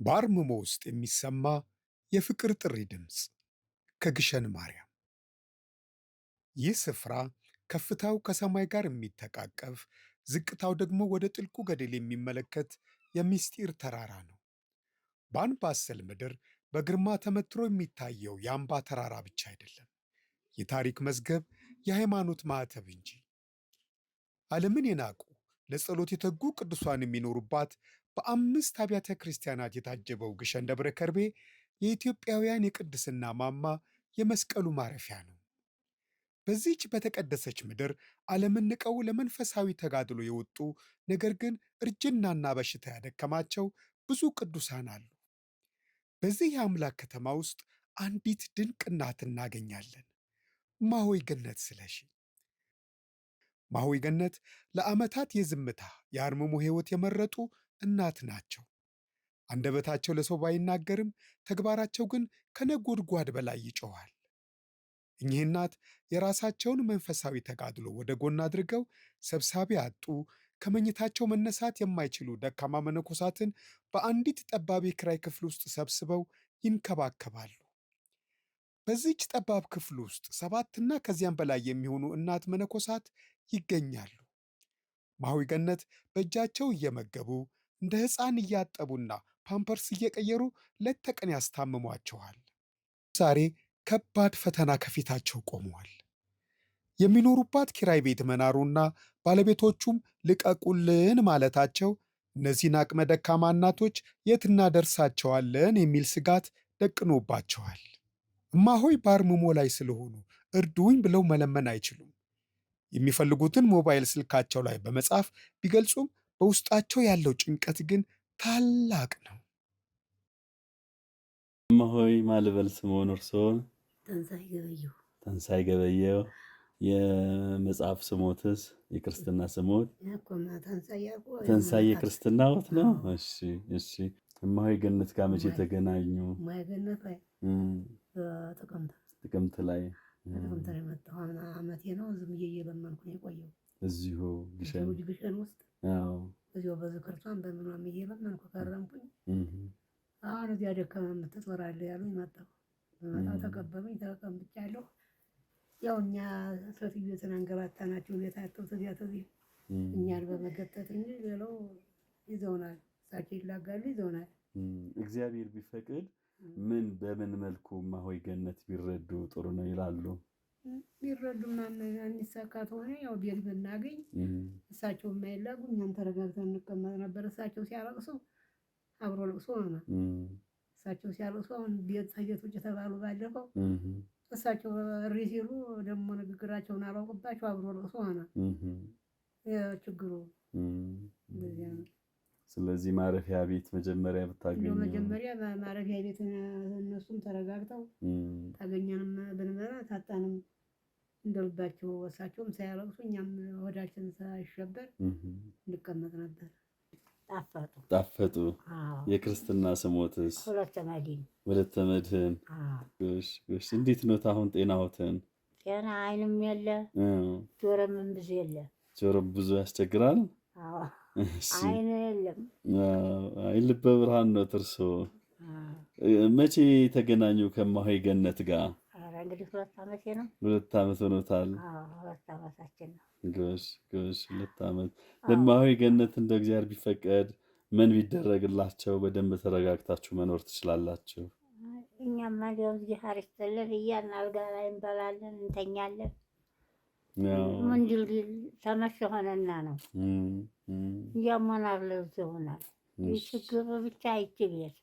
በአርምሞ ውስጥ የሚሰማ የፍቅር ጥሪ ድምፅ ከግሸን ማርያም። ይህ ስፍራ ከፍታው ከሰማይ ጋር የሚተቃቀፍ፣ ዝቅታው ደግሞ ወደ ጥልቁ ገደል የሚመለከት የምስጢር ተራራ ነው። በአምባሰል ምድር በግርማ ተመትሮ የሚታየው የአምባ ተራራ ብቻ አይደለም፣ የታሪክ መዝገብ፣ የሃይማኖት ማዕተብ እንጂ። ዓለምን የናቁ፣ ለጸሎት የተጉ ቅዱሳን የሚኖሩባት፣ በአምስት አብያተ ክርስቲያናት የታጀበው ግሸን ደብረ ከርቤ የኢትዮጵያውያን የቅድስና ማማ፣ የመስቀሉ ማረፊያ ነው። በዚህች በተቀደሰች ምድር ዓለምን ንቀው ለመንፈሳዊ ተጋድሎ የወጡ፣ ነገር ግን እርጅናና በሽታ ያደከማቸው ብዙ ቅዱሳን አሉ። በዚህ የአምላክ ከተማ ውስጥ አንዲት ድንቅ እናት እናገኛለን። እማሆይ ገነት ስለሺ። እማሆይ ገነት ለዓመታት የዝምታ፣ የአርምሞ ሕይወት የመረጡ እናት ናቸው። አንደበታቸው ለሰው ባይናገርም ተግባራቸው ግን ከነጎድጓድ በላይ ይጮኻል። እኚህ እናት የራሳቸውን መንፈሳዊ ተጋድሎ ወደ ጎን አድርገው ሰብሳቢ አጡ፣ ከመኝታቸው መነሳት የማይችሉ ደካማ መነኮሳትን በአንዲት ጠባብ የኪራይ ክፍል ውስጥ ሰብስበው ይንከባከባሉ። በዚህች ጠባብ ክፍል ውስጥ ሰባትና ከዚያም በላይ የሚሆኑ እናት መነኮሳት ይገኛሉ። እማሆይ ገነት በእጃቸው እየመገቡ፣ እንደ ሕፃን እያጠቡና ፓምፐርስ እየቀየሩ ሌት ተቀን ያስታምሟቸዋል። ዛሬ ከባድ ፈተና ከፊታቸው ቆመዋል። የሚኖሩባት ኪራይ ቤት መናሩና ባለቤቶቹም ልቀቁልን ማለታቸው እነዚህን አቅመ ደካማ እናቶች የት እናደርሳቸዋለን የሚል ስጋት ደቅኖባቸዋል። እማሆይ በአርምሞ ላይ ስለሆኑ እርዱኝ ብለው መለመን አይችሉም። የሚፈልጉትን ሞባይል ስልካቸው ላይ በመጻፍ ቢገልጹም በውስጣቸው ያለው ጭንቀት ግን ታላቅ ነው። እማሆይ ማን ልበል ስምዎን እርስዎን? ተንሳይ ገበየሁ። ተንሳይ ገበየሁ። የመጽሐፍ ስሞትስ? የክርስትና ስሞት? ተንሳይ የክርስትናዎት ነው? እሺ እሺ። እማሆይ ገነት ጋር መቼ ተገናኙ? እማሆይ ገነት ላይ ጥቅምት። ጥቅምት ላይ። ጥቅምት ላይ መጣሁ። አመቴ ነው። ዝም ብዬ እየለመንኩ ነው የቆየው። እዚሁ ግሸን? ግሸን ውስጥ። እዚሁ በዝክርቷን በምኗም እየለመንኩ ከረምኩኝ። አሁን እዚያ ደከመ የምትጦራለህ ያሉኝ መጣሁ። በመጣሁ ተቀበሉኝ። ተቀምጫለሁ። ያው እኛ ሴትዮ አንገላታናቸው፣ ቤት አጥተው ተዚያ ተዚህ እኛን በመገተት እንጂ ሌላው ይዘውናል። እሳቸው ይላጋሉ፣ ይዘውናል። እግዚአብሔር ቢፈቅድ ምን በምን መልኩ እማሆይ ገነት ቢረዱ ጥሩ ነው ይላሉ? ቢረዱማ የሚሳካ ከሆነ ያው ቤት ብናገኝ እሳቸው የማይላጉ እኛም ተረጋግተን እንቀመጥ ነበር። እሳቸው ሲያለቅሱ አብሮ ለቅሶ ሆነ። እሳቸው ሲያለቅሱ አሁን ቤት ከቤት ውጭ ተባሉ ባለፈው፣ እሳቸው እሪ ሲሉ ደግሞ ንግግራቸውን አላውቅባቸው አብሮ ለቅሶ ሆነ። ችግሩ እንደዚያ ነው። ስለዚህ ማረፊያ ቤት መጀመሪያ ብታገኙ። መጀመሪያ ማረፊያ ቤት፣ እነሱም ተረጋግተው ታገኘንም ብንበላ ታጣንም እንደልባቸው እሳቸውም ሳያለቅሱ እኛም ሆዳችን ሳይሸበር እንቀመጥ ነበር። ጣፈጡ። ጣፈጡ። የክርስትና ስሞትስ? ሁለተ መድህን። ሁለተ መድህን። ጎሽ፣ እንዴት ነው አሁን ጤናዎትን? ጤና አይንም የለ፣ ጆሮም ብዙ የለ። ጆሮ ብዙ ያስቸግራል። አይን የለም። አይ ልበ ብርሃን ነው እርስዎ። መቼ ተገናኙ ከእማሆይ ገነት ጋር? ኧረ እንግዲህ 2 ዓመቴ ነው። 2 ዓመት ሆኖታል። 2 ዓመታችን ነው። ጎሽ ጎሽ፣ 2 ዓመት። ለእማሆይ ገነት እንደ እግዚአብሔር ቢፈቀድ ምን ቢደረግላቸው በደንብ ተረጋግታችሁ መኖር ትችላላችሁ? እኛማ እንዲያው እግዚአብሔር ይስጥልን እያልን አልጋ ላይ እንበላለን፣ እንተኛለን። ምን ድልድል ተመች ሆነና ነው። እያሞናር ለብዝ ይሆናል። ችግሩ ብቻ ይቺ ቤት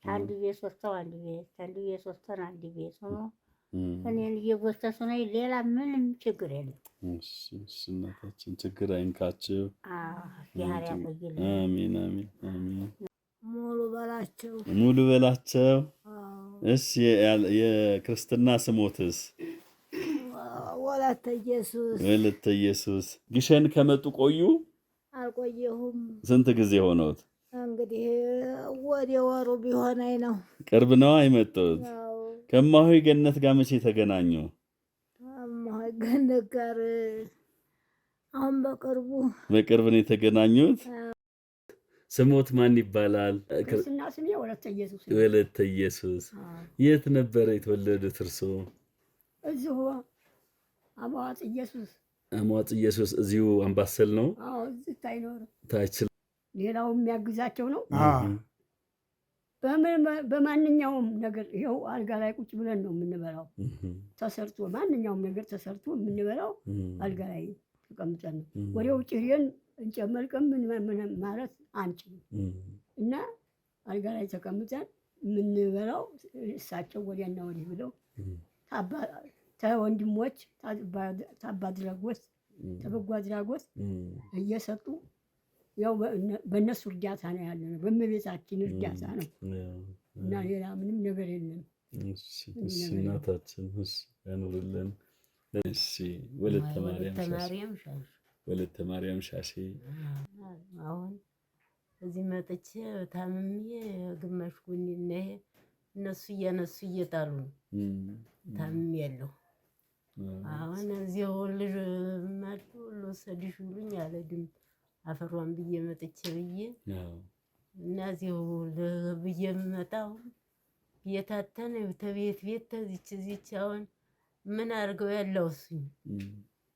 አንዱ ቤት ወጥተው አንዱ ቤት፣ አንዱ ቤት ወጥተን አንዱ ቤት ሆኖ እኔን እየጎተቱ ነው። ሌላ ምንም ችግር የለም። እናታችን ችግር አይንካችሁ። እግዚአብሔር ያቆይልን። አሜን አሜን አሜን። ሙሉ በላቸው። ሙሉ በላቸው። እሺ፣ የክርስትና ስሞትስ? ወለተ ኢየሱስ። ወለተ ኢየሱስ። ግሸን ከመጡ ቆዩ? አልቆየሁም። ስንት ጊዜ ሆነውት? እንግዲህ ወደ ወሩ ቢሆነኝ ነው። ቅርብ ነው አይመጡት። ከእማሆይ ገነት ጋር መቼ ተገናኙ? እማሆይ ገነት ጋር አሁን በቅርቡ። በቅርብ ነው የተገናኙት። ስሞት ማን ይባላል? ክርስትና ስሜ ወለተ ኢየሱስ ነው። ወለተ ኢየሱስ። የት ነበረ የተወለዱት እርሶ? እዚሁ አሟጽ ኢየሱስ። አሟጽ ኢየሱስ እዚሁ አምባሰል ነው? አዎ፣ እዚህ ታይኖር ታች። ሌላው የሚያግዛቸው ነው። በማንኛውም ነገር ይኸው አልጋ ላይ ቁጭ ብለን ነው የምንበላው። ተሰርቶ ማንኛውም ነገር ተሰርቶ የምንበላው አልጋ ላይ ተቀምጠን ነው። ወደ ውጭ ሄደን እንጨት መልቀም ምን ማለት አንችልም። እና አልጋ ላይ ተቀምጠን የምንበላው እሳቸው ወዲያና ወዲህ ብለው ተወንድሞች ታባ አድራጎት ተበጎ አድራጎት እየሰጡ ያው በእነሱ እርዳታ ነው ያለነው፣ በእመቤታችን እርዳታ ነው እና ሌላ ምንም ነገር የለም። እናታችን ያኑርልን። እሺ፣ ወለተ ማርያም ሻሼ። አሁን እዚህ መጥቼ ታምሜ ግማሽ ጎኔ እና ይሄ እነሱ እያነሱ እየጣሉ ነው። ታምሜ ያለሁ አሁን እዚሁ ልጅ መጡ ልወሰድሽ ብሉኝ አልሄድም። አፈሯን ብዬ መጥቼ ብዬ እና እዚሁ ብዬ የምመጣው ቤታተን ተቤት ቤት ተዚች ዚች አሁን ምን አድርገው ያላውሱኝ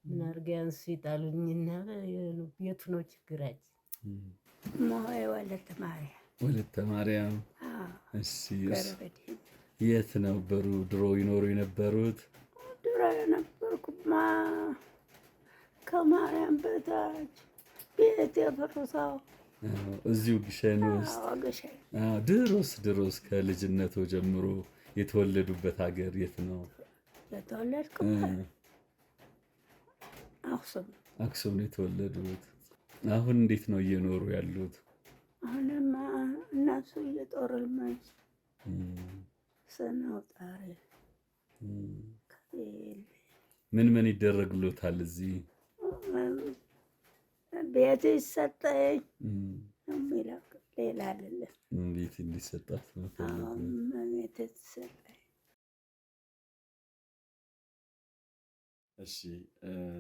ምን አድርገው ያንሱ ይጣሉኝና ቤቱ ነው ችግራችን። እማሆይ ወለተ ማርያም። ወለተ ማርያም። እሺ፣ የት ነበሩ ድሮ ይኖሩ የነበሩት? ድሮ የነበርኩማ ከማርያም በታች ቤት የፈረሰው እዚሁ ግሸን ውስጥ። ግሸን። ድሮስ ድሮስ ከልጅነቶ ጀምሮ የተወለዱበት ሀገር የት ነው? የተወለድኩበት አክሱም። አክሱም ነው የተወለዱት። አሁን እንዴት ነው እየኖሩ ያሉት? አሁንማ እነሱ እየጦሩኝ ስነው ጣሪ። ምን ምን ይደረግሎታል እዚህ? ቤት ይሰጠኝ የሚለው ሌላ አይደለም። ቤት እንዲሰጣት ነው። ቤት ይሰጠኝ። እሺ፣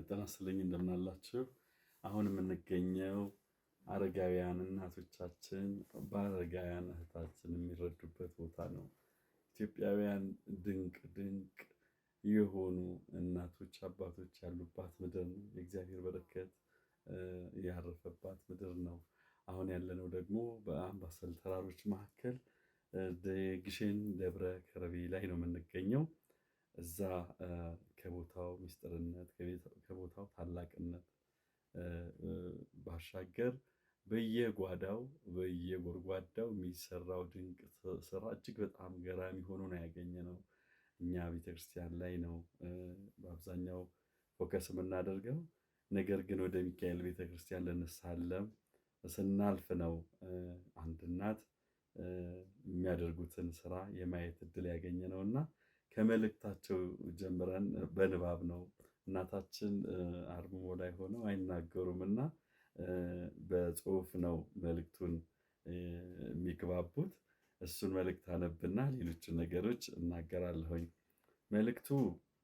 ጤና ይስጥልኝ፣ እንደምን አላችሁ? አሁን የምንገኘው አረጋውያን እናቶቻችን በአረጋውያን እህታችን የሚረዱበት ቦታ ነው። ኢትዮጵያውያን ድንቅ ድንቅ የሆኑ እናቶች አባቶች ያሉባት ምድር ነው። የእግዚአብሔር በረከት ያረፈባት ምድር ነው። አሁን ያለነው ደግሞ በአምባሰል ተራሮች መካከል ግሸን ደብረ ከርቤ ላይ ነው የምንገኘው። እዛ ከቦታው ምስጢርነት ከቦታው ታላቅነት ባሻገር በየጓዳው በየጎድጓዳው የሚሰራው ድንቅ ስራ እጅግ በጣም ገራሚ ሆኖ ነው ያገኘነው። እኛ ቤተክርስቲያን ላይ ነው በአብዛኛው focus የምናደርገው። ነገር ግን ወደ ሚካኤል ቤተክርስቲያን ልንሳለም ስናልፍ ነው አንድ እናት የሚያደርጉትን ስራ የማየት እድል ያገኘነው እና ከመልእክታቸው ጀምረን በንባብ ነው። እናታችን አርምሞ ላይ ሆነው አይናገሩም እና በጽሁፍ ነው መልእክቱን የሚግባቡት። እሱን መልእክት አነብና ሌሎችን ነገሮች እናገራለሁኝ። መልእክቱ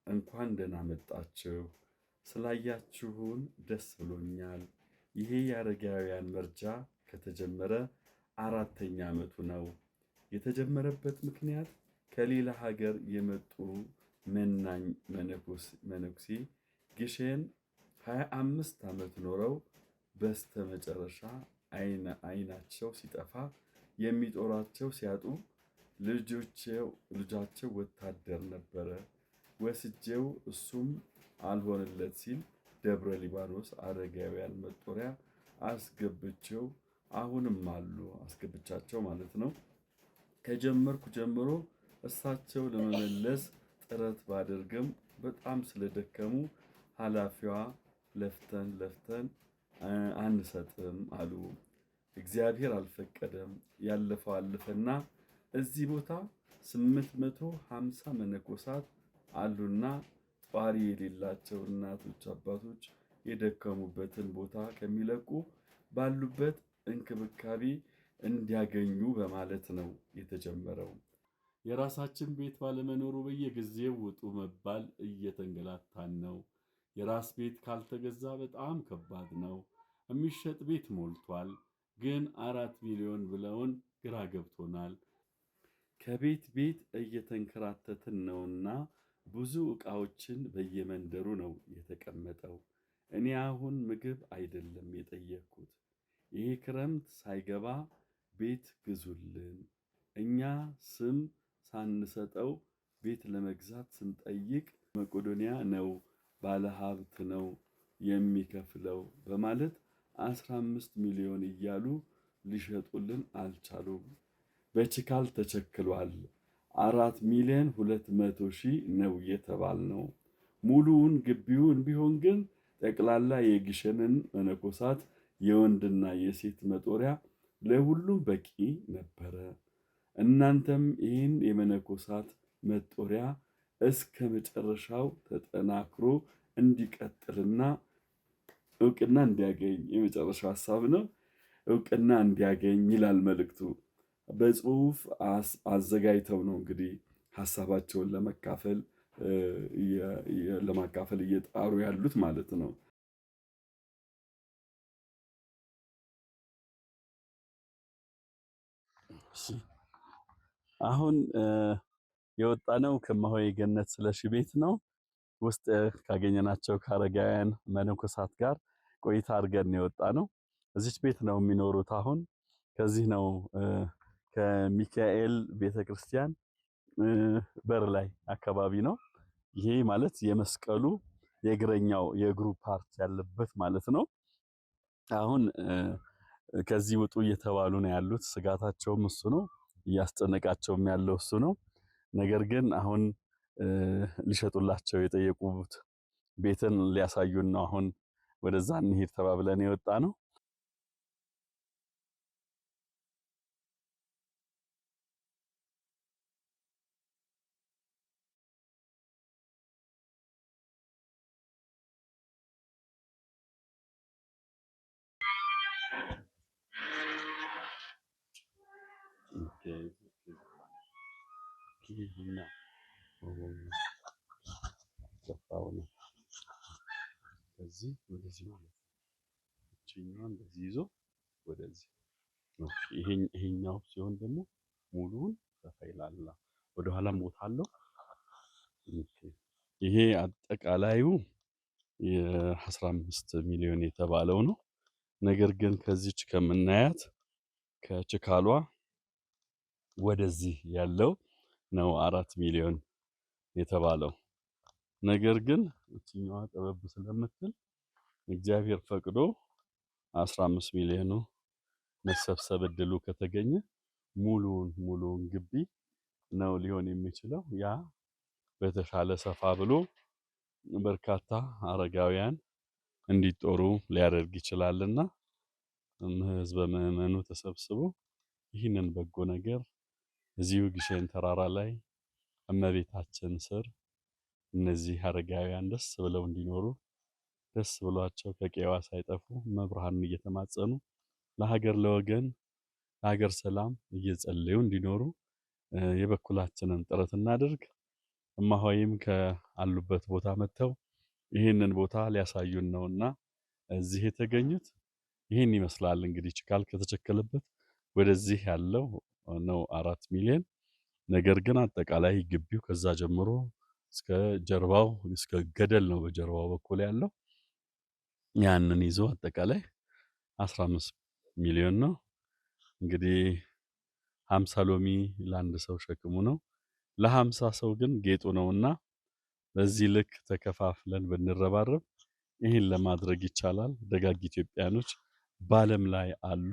እንኳን ደህና መጣችሁ፣ ስላያችሁን ደስ ብሎኛል። ይሄ የአረጋውያን መርጃ ከተጀመረ 4ኛ ዓመቱ ነው። የተጀመረበት ምክንያት ከሌላ ሀገር የመጡ መናኝ መነኩሴ ግሸን 25 ዓመት ኖረው በስተመጨረሻ አይናቸው ሲጠፋ የሚጦራቸው ሲያጡ ልጃቸው ወታደር ነበረ ወስጄው እሱም አልሆንለት ሲል ደብረ ሊባኖስ አረጋውያን መጦሪያ አስገብቼው አሁንም አሉ፣ አስገብቻቸው ማለት ነው። ከጀመርኩ ጀምሮ እሳቸው ለመመለስ ጥረት ባደርግም በጣም ስለደከሙ ኃላፊዋ ለፍተን ለፍተን አንሰጥም አሉ። እግዚአብሔር አልፈቀደም። ያለፈው አለፈና እዚህ ቦታ 850 መነኮሳት አሉና ጧሪ የሌላቸው እናቶች አባቶች የደከሙበትን ቦታ ከሚለቁ ባሉበት እንክብካቤ እንዲያገኙ በማለት ነው የተጀመረው። የራሳችን ቤት ባለመኖሩ በየጊዜው ውጡ መባል እየተንገላታን ነው። የራስ ቤት ካልተገዛ በጣም ከባድ ነው። የሚሸጥ ቤት ሞልቷል። ግን 4 ሚሊዮን ብለውን ግራ ገብቶናል። ከቤት ቤት እየተንከራተትን ነውና ብዙ ዕቃዎችን በየመንደሩ ነው የተቀመጠው። እኔ አሁን ምግብ አይደለም የጠየቅኩት፣ ይሄ ክረምት ሳይገባ ቤት ግዙልን። እኛ ስም ሳንሰጠው ቤት ለመግዛት ስንጠይቅ መቄዶንያ ነው ባለሀብት ነው የሚከፍለው በማለት 15 ሚሊዮን እያሉ ሊሸጡልን አልቻሉም። በችካል ተቸክሏል። 4,200,000 ነው የተባልነው። ሙሉውን ግቢውን ቢሆን ግን ጠቅላላ የግሸንን መነኮሳት የወንድና የሴት መጦሪያ ለሁሉም በቂ ነበረ። እናንተም ይህን የመነኮሳት መጦሪያ እስከ መጨረሻው ተጠናክሮ እንዲቀጥልና እውቅና እንዲያገኝ የመጨረሻው ሀሳብ ነው። እውቅና እንዲያገኝ ይላል መልእክቱ። በጽሁፍ አዘጋጅተው ነው እንግዲህ ሀሳባቸውን ለማካፈል እየጣሩ ያሉት ማለት ነው። አሁን የወጣነው ከእማሆይ ገነት ስለሺ ቤት ነው። ውስጥ ካገኘናቸው ከአረጋውያን መነኮሳት ጋር ቆይታ አድርገን የወጣነው። እዚች ቤት ነው የሚኖሩት። አሁን ከዚህ ነው ከሚካኤል ቤተክርስቲያን በር ላይ አካባቢ ነው። ይሄ ማለት የመስቀሉ የእግረኛው የእግሩ part ያለበት ማለት ነው። አሁን ከዚህ ውጡ እየተባሉ ነው ያሉት። ስጋታቸውም እሱ ነው፣ እያስጨነቃቸውም ያለው እሱ ነው። ነገር ግን አሁን ሊሸጡላቸው የጠየቁት ቤትን ሊያሳዩን ነው። አሁን ወደዛ እንሂድ ተባብለን የወጣ ነው። ከዚህ ወደዚህ ማለት ነው። እቺኛዋን እንደዚህ ይዞ ወደዚህ ይሄኛው ሲሆን ደግሞ ሙሉውን ሰፋ ይላል። ወደኋላም ቦታ አለው። ይሄ አጠቃላዩ የ15 ሚሊዮን የተባለው ነው። ነገር ግን ከዚች ከምናያት ከችካሏ ወደዚህ ያለው ነው 4 ሚሊዮን የተባለው። ነገር ግን እችኛዋ ጠበብ ስለምትል እግዚአብሔር ፈቅዶ 15 ሚሊዮኑ መሰብሰብ እድሉ ከተገኘ ሙሉውን ሙሉውን ግቢ ነው ሊሆን የሚችለው። ያ በተሻለ ሰፋ ብሎ በርካታ አረጋውያን እንዲጦሩ ሊያደርግ ይችላልና ህዝበ ምዕመኑ ተሰብስቦ ይህንን በጎ ነገር እዚሁ ግሸን ተራራ ላይ እመቤታችን ስር እነዚህ አረጋውያን ደስ ብለው እንዲኖሩ፣ ደስ ብሏቸው ከቄዋ ሳይጠፉ መብርሃንን እየተማጸኑ ለሀገር፣ ለወገን፣ ለሀገር ሰላም እየጸለዩ እንዲኖሩ የበኩላችንን ጥረት እናድርግ። እማሆይም ከአሉበት ቦታ መጥተው ይህንን ቦታ ሊያሳዩን ነውና እዚህ የተገኙት። ይህን ይመስላል እንግዲህ ችካል ከተቸከለበት ወደዚህ ያለው ነው 4 ሚሊዮን። ነገር ግን አጠቃላይ ግቢው ከዛ ጀምሮ እስከ ጀርባው እስከ ገደል ነው በጀርባው በኩል ያለው፣ ያንን ይዞ አጠቃላይ 15 ሚሊዮን ነው። እንግዲህ 50 ሎሚ ለአንድ ሰው ሸክሙ ነው፣ ለ50 ሰው ግን ጌጡ ነውና በዚህ ልክ ተከፋፍለን ብንረባረብ ይህን ለማድረግ ይቻላል። ደጋግ ኢትዮጵያኖች በዓለም ላይ አሉ።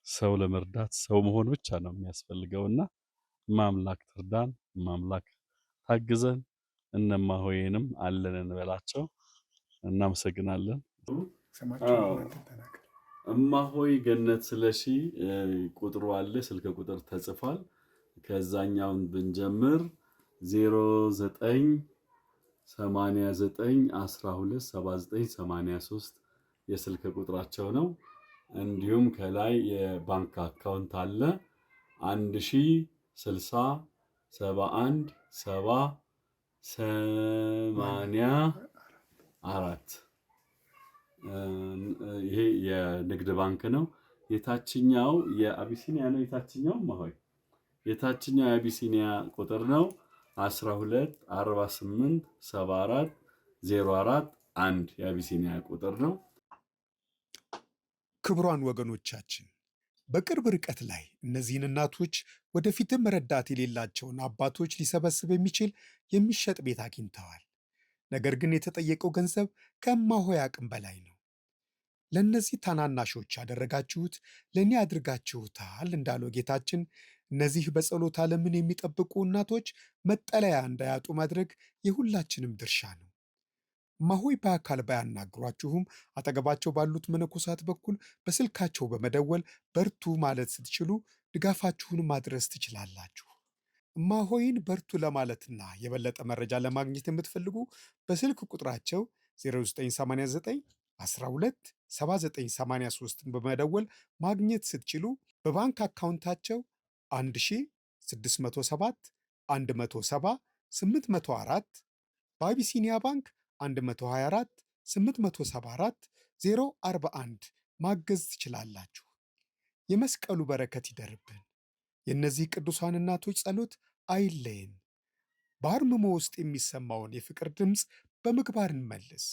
ሰው ለመርዳት ሰው መሆን ብቻ ነው የሚያስፈልገውና ማምላክ ትርዳን፣ ማምላክ ታግዘን፣ እነማሆይንም አለን እንበላቸው። እናመሰግናለን። እማሆይ ገነት ስለሺ ቁጥሩ አለ፣ ስልክ ቁጥር ተጽፏል። ከዛኛውን ብንጀምር 09 89 12 79 83 የስልክ ቁጥራቸው ነው። እንዲሁም ከላይ የባንክ account አለ፣ 1060 71 70 84፣ ይሄ የንግድ ባንክ ነው። የታችኛው የአቢሲኒያ ነው። የታችኛው እማሆይ የታችኛው የአቢሲኒያ ቁጥር ነው 12 48 74 04 1 የአቢሲኒያ ቁጥር ነው። ክቡራን ወገኖቻችን፣ በቅርብ ርቀት ላይ እነዚህን እናቶች ወደፊትም ረዳት የሌላቸውን አባቶች ሊሰበስብ የሚችል የሚሸጥ ቤት አግኝተዋል። ነገር ግን የተጠየቀው ገንዘብ ከእማሆይ አቅም በላይ ነው። ለእነዚህ ታናናሾች ያደረጋችሁት ለእኔ አድርጋችሁታል እንዳለው ጌታችን፣ እነዚህ በጸሎት ዓለምን የሚጠብቁ እናቶች መጠለያ እንዳያጡ ማድረግ የሁላችንም ድርሻ ነው። እማሆይ በአካል ባያናግሯችሁም አጠገባቸው ባሉት መነኮሳት በኩል በስልካቸው በመደወል በርቱ ማለት ስትችሉ ድጋፋችሁን ማድረስ ትችላላችሁ። እማሆይን በርቱ ለማለትና የበለጠ መረጃ ለማግኘት የምትፈልጉ በስልክ ቁጥራቸው 0989 12 7983 በመደወል ማግኘት ስትችሉ፣ በባንክ አካውንታቸው 1607 170 804፣ በአቢሲኒያ ባንክ 124 874 041 ማገዝ ትችላላችሁ። የመስቀሉ በረከት ይደርብን። የእነዚህ ቅዱሳን እናቶች ጸሎት አይለየን። በአርምሞ ውስጥ የሚሰማውን የፍቅር ድምፅ በምግባር እንመልስ።